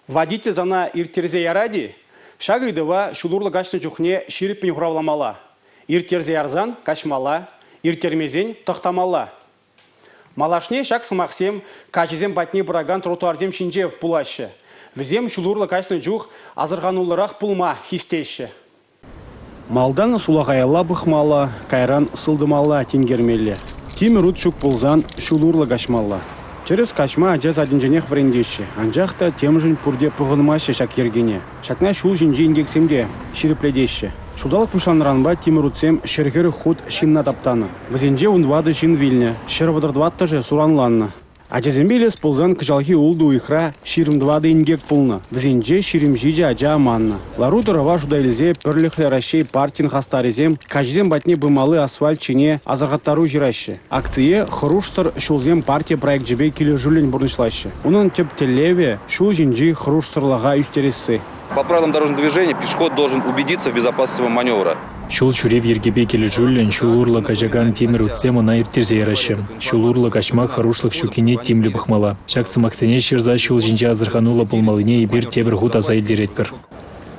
Водитель сана ирттерсе ярать-и? Ҫак ыйтӑва ҫул урлӑ каҫнӑ чухне ҫирӗппӗн хуравламалла. Ирттерсе ярсан каҫмалла, ирттермесен тӑхтамалла. Малашне ҫак сӑмахсем каҫӑсем патне пыракан тротуарсем ҫинче пулаҫҫӗ. Вӗсем ҫул урлӑ каҫнӑ чух асӑрхануллӑрах пулма хистеҫҫӗ. Малтан сулахаялла пӑхмалла, кайран сылтӑмалла тинкермелле. Тимӗр ут ҫук пулсан ҫул урлӑ каҫмалла. Тӗрӗс каҫма ача садӗнченех вӗрентеҫҫӗ, анчах та темшӗн пурте пӑхӑнмаҫҫӗ ҫак йӗркене. Ҫакна ҫул ҫинчи инкексем те ҫирӗплетеҫҫӗ. Ҫулталӑк пуҫланнӑранпа тимӗр утсем 140 хут ҫынна таптанӑ. Вӗсенче 14 ҫын вилнӗ, 134-шӗ суранланнӑ. Ачасемпе илес пулсан кӑҫалхи ултӑ уйӑхра 24 инкек пулнӑ, вӗсенче 27 ача аманнӑ. Лару-тӑрӑва шута илсе Пӗрлӗхлӗ Раҫҫей партин хастарӗсем каҫӑсем патне пымалли асфальт ҫине асӑрхаттару ҫыраҫҫӗ. Акцие «Хӑрушсӑр ҫулсем» парти проекчӗпе килӗшӳллӗн пурнӑҫлаҫҫӗ. Унӑн тӗп тӗллевӗ – ҫул ҫинчи хӑрушсӑрлӑха ӳстересси. По правилам дорожного движения пешеход должен убедиться в безопасности своего маневра. Ҫул ҫӳрев йӗркипе килӗшӳллӗн ҫул урлӑ каҫакан тимӗр утсем ӑна ирттерсе яраҫҫӗ. Ҫул урлӑ каҫма хӑрушлӑх ҫуккине тимлӗ пӑхмалла. Ҫак сӑмахсене ҫырса ҫул ҫинче асӑрхануллӑ пулмаллине эпир тепӗр хут аса илтеретпӗр.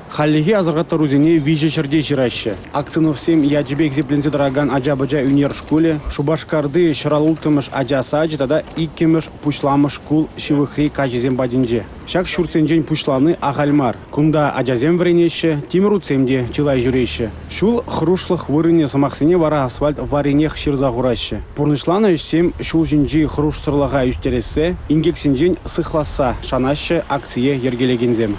Хальлӗхе асӑрхаттарусене виҫӗ ҫӗрте ҫыраҫҫӗ. Акциновсем ячӗпе хисепленсе тӑракан ача-пӑча ӳнер шкулӗ, Шупашкарти 106-мӗш ача сачӗ тата иккӗмӗш пуҫламӑш шкул ҫывӑхри каҫӑсем патӗнче. Ҫак ҫуртсенчен пуҫлани ахаль мар. Кунта ачасем вӗренеҫҫӗ, тимӗр утсем те чылай ҫӳреҫҫӗ. Ҫул хӑрушлӑх вырӑнӗ сӑмахсене вара асфальт варринех ҫырса хураҫҫӗ. Пурнӑҫланӑ ӗҫсем ҫул ҫинчи хӑрушсӑрлӑха ӳстерессе, инкексенчен сыхласса шанаҫҫӗ акцие йӗркелекенсем.